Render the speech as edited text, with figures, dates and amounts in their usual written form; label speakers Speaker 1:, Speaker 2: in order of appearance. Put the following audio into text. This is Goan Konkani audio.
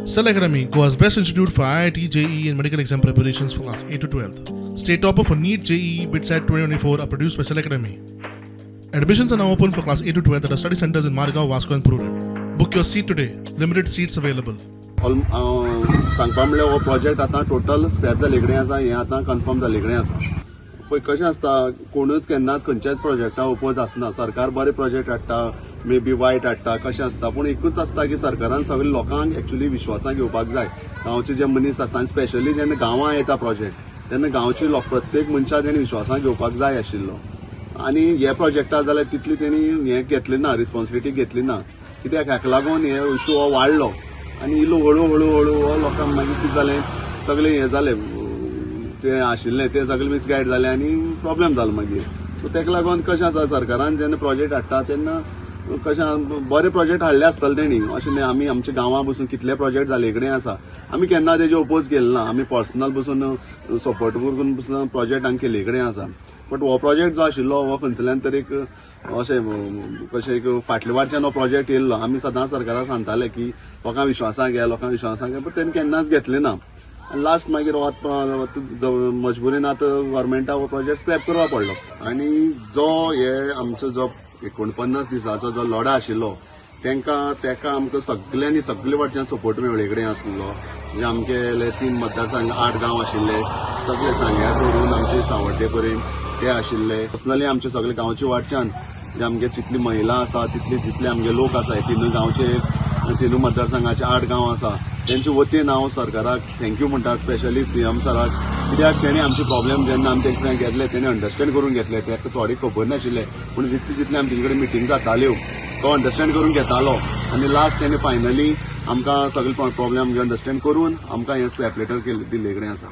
Speaker 1: Cell Academy, Goa's best institute for IIT, JEE, and medical exam preparations for class 8 to 12. State topper for NEET, JEE, BITSAT 2024 are produced by Cell Academy. Admissions are now open for class 8 to 12 at our study centers in Margao, Vasco, and Prudent. Book your seat today. Limited seats available.
Speaker 2: सांगपा म्हणल्यार हो प्रोजेक्ट आतां टोटल स्क्रॅप जाल्ले कडेन आसा. हें आतां कन्फर्म जाल्ले कडेन आसा. पळय, कशें आसता, कोणूच केन्नाच खंयच्याच प्रोजेक्टा ओपोज आसना. सरकार बरे प्रोजेक्ट हाडटा, मे बी वायट हाडटा, कशें आसता. पूण एकूच आसता की सरकारान सगळे लोकांक एक्चुली विश्वासान घेवपाक जाय. गांवचे जे मनीस आसता आनी स्पेशली जेन्ना गांवां येता प्रोजेक्ट, तेन्ना गांवचे लोक, प्रत्येक मनशाक तेणी विश्वासान घेवपाक जाय आशिल्लो. आनी हे प्रोजेक्टा जाल्यार तितली तेणी हें घेतलें ना, रिस्पॉन्सिबिलिटी घेतली ना. कित्याक, हाका लागून हे इशू हो वाडलो आनी इल्लो हळू हळू हळू हो लोकांक मागीर कितें जालें, सगळें हें जालें, ते आशिल्लें ते सगळें मिसगायड जालें आनी प्रॉब्लेम जालो मागीर. सो ताका लागून कशें आसा, सरकारान जेन्ना प्रोजेक्ट हाडटा तेन्ना कशें, बरे प्रोजेक्ट हाडले आसतले तेणी, अशें न्हय. आमी आमच्या गांवां बसून कितले प्रोजेक्ट जाले कडेन आसा, आमी केन्ना तेजे ओपोज केले ना. आमी पर्सनल बसून सपोर्ट करून बसून प्रोजेक्ट आमी केल्ले कडेन आसा. बट हो प्रोजेक्ट जो आशिल्लो हो खंयसरल्यान तर एक अशें कशें एक फाटल्या वाटच्यान हो प्रोजेक्ट येयल्लो. आमी सदांच सरकाराक सांगताले की लोकांक विश्वासाक घे, लोकांक विश्वासाक घे, बट तेणी केन्नाच घेतलें ना. आनी लास्ट मागीर मजबुरीन आतां गव्हर्मेंटाक हो प्रोजेक्ट स्क्रॅप करपा पडलो. आनी जो हे आमचो जो 49 दिसाचो जो लढो आशिल्लो, तांकां तेका आमकां सगल्यांनी सगळे वाटच्यान सपोर्ट मेळ्ळे कडेन आसलो. म्हणजे आमगेले तीन मतदारसंघ, आठ गांव आशिल्ले, सगळे सांग्यार धरून आमचे सावड्डे पर्यंत ते आशिल्ले. पर्सनली आमचे सगळे गांवचे वाटच्यान जे आमगे जितली महिला आसा, तितले जितले आमगे लोक आसा, हे तिनूय गांवचे, तिनूय मतदारसंघाचे आठ गांव आसा, तेंचे वतीन हांव सरकाराक thank you म्हणटा, स्पेशली सीएम सराक. कित्याक, तेणी आमचे प्रॉब्लेम जेन्ना आमी तेंचे कडेन गेल्ले, तेणी अंडरस्टँड करून घेतले. तेका थोडी खबर नाशिल्ले, पूण जितले जितले आमचे कडेन मिटींग जाताल्यो, तो अंडरस्टँड करून घेतालो. आनी लास्ट तेणी फायनली आमकां सगळे प्रॉब्लेम अंडरस्टँड करून आमकां हें स्क्रॅप लेटर दिल्ले कडेन आसा.